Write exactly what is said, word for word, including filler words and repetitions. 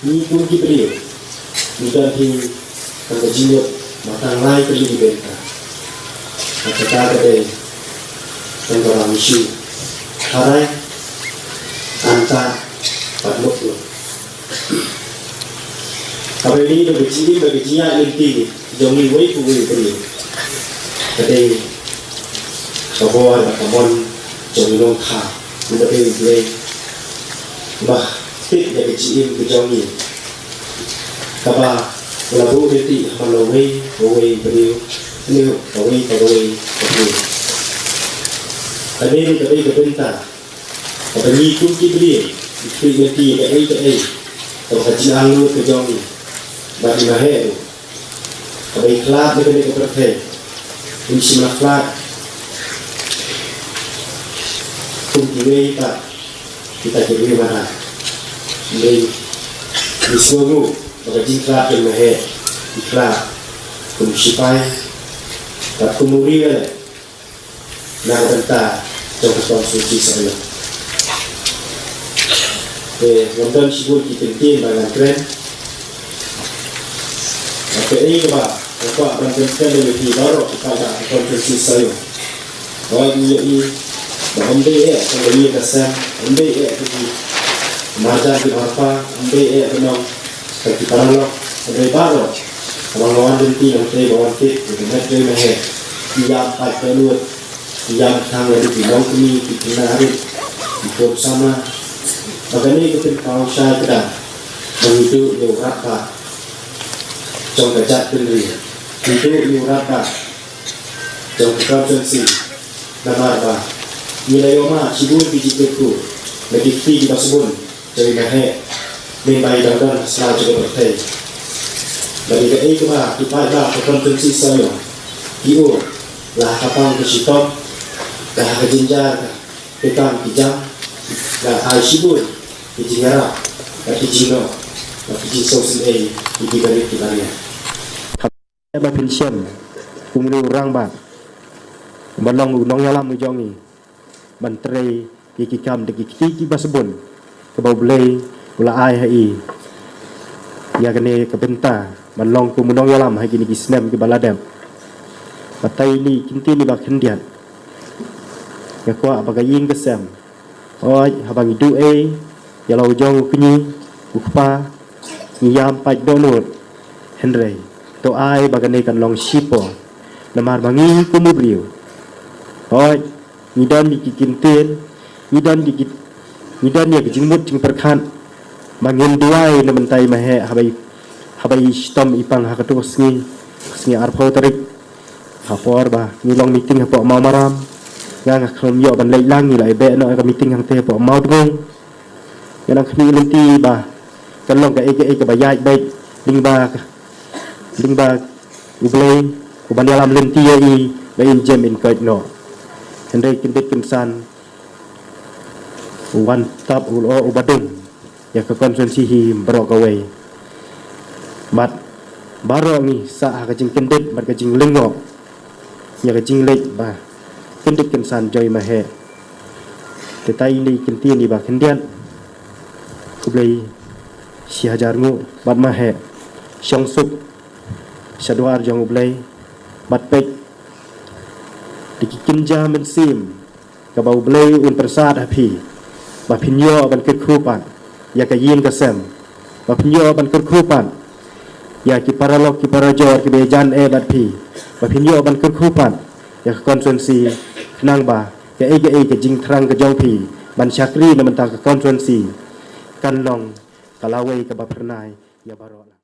Ngi kum ki briew ngi don hi tang ka jingmut ba tang lai ka jingdon ka. Kata ka dei tang ka ram issue. Harai anta pat mut mut. Kaba ïadei bad ka jingim bad ka jingïaid lynti jong ngi wei pa wei u briew ka dei ka bor bad ka mon jong ngi nongthaw. Ngi ba dei U Blei ba tip ïa ka jingim ka jong ngi. Kaba la buh lynti ha man la wei pa wei u briew, ne pa wei pa wei u briew. Ka dei ka dei ka bynta kaba ngi kum ki briew ngi khmih lynti ïa kaei kaei kaba ka jingangnud ka jong ngi bad ngi maheh ruh. Kaba ngi khlad na kane ka pyrthei, ngi shim la khlad kum kiwei pat kita ki briew mara. Ngi ngi sngewnguh ba ka jingkhlad ka maheh, ngi khlad kum sipai bad kum u riew leh na ka bynta jong ka constituency Sohiong. Te ngam don shibun ki kyntien ba ngan kren. Te ei kaba nga kwah ban pynkren ïa phi baroh ki paidbah ka constituency Sohiong. Hooid ngi ïohi ba ym dei eh ka ïing ka sem, ym dei eh ki marjan ki marpa, ym dei eh ka nong ka ki paralok, hynrei baroh kaba nga wan lynti nangtei ba wan peit ïa ka met jong i maheh, ki ïam paid dohnud, ki ïam tang ïa ki longkmie, ki khynnah rit, ki khun samla. Ba kane ka pynpaw shai kdar ba ngi duh ïa u radbah jong ka jaitbynriew, ngi duh ïa u radbah jong ka constituency. Namar ba ngi la ïohmad shibun ki jingkyrkhu na ki kti kiba sbun jong i maheh, mynba i dang don ha sla jong ka pyrthei. Bad ïa kaei kaba ki paidbah ka constituency Sohiong ki ong, la ha ka pang ka shitom, la ha ka jynjar ka pyrkhat ki jam, la ai shibun ki jingïarap bad ki jingnoh bad ki jingsngewsynei ïa ki barit ki baria. Ba phin shem kum u rangbah ba long u nongïalam u jong ngi ban trei ïa ki kam da ki kti kiba sbun kaba U Blei u la ai ha i. Ïa kane ka bynta ban long kum u nongïalam ha kine ki snem kiba la dep. Batai ine i kyntien iba khyndiat, nga kwah ba ka ïing ka sem, hooid haba ngi duh ei ïa la u jong u kñi u kpa, ngi ïam paid dohnud. Hynrei to ai ba kane kan long shipor, namar ba ngi kum u briew, hooid ngi don ïa ki kyntien, ngi don ïa ki, ngi don ïa ki jingmut jingpyrkhat ba ngin duwai na mynta i maheh haba i, haba i shitom i pang ha katto ka sngi, ka sngi arphew tarik. Ha por ba ngi long meeting hapoh Mawmaram, nga nga khlem ïoh ban leit lang, ngi la ïa beh noh ka meeting hangtei hapoh Mawtngung. Nga nang khmih lynti ba kan long kaei kaei kaba ïaid beit lyngba, lyngba U Blei uban ïalam lynti ïa i ba in jem in koit noh. Hynrei kyndit kynsan u wan tap u lyoh u ba dum ïa ka constituency hi baroh kawei. Bad baroh ngi sah ha ka jingkyndit bad ka jinglyngngoh ïa ka jingleit ba kyndit kynsan jong i maheh. Te tai ine i kyntien iba khyndiat. Khublei shihajar nguh bad maheh, shong suk sha dwar jong U Blei bad peit da ki kynja mynsiem kaba U Blei un pyrsad ha phi, ba phin ïoh ban kyrkhu pat ïa ka ïing ka sem, ba phin ïoh ban kyrkhu pat ïa ki paralok ki parajor kiba ïajan eh bad phi, ba phin ïoh ban kyrkhu pat ïa ka constituency, khnang ba kaei kaei ka jingthrang ka jong phi ban shakri na bynta ka constituency kan long ka lawei kaba phyrnai ïa baroh.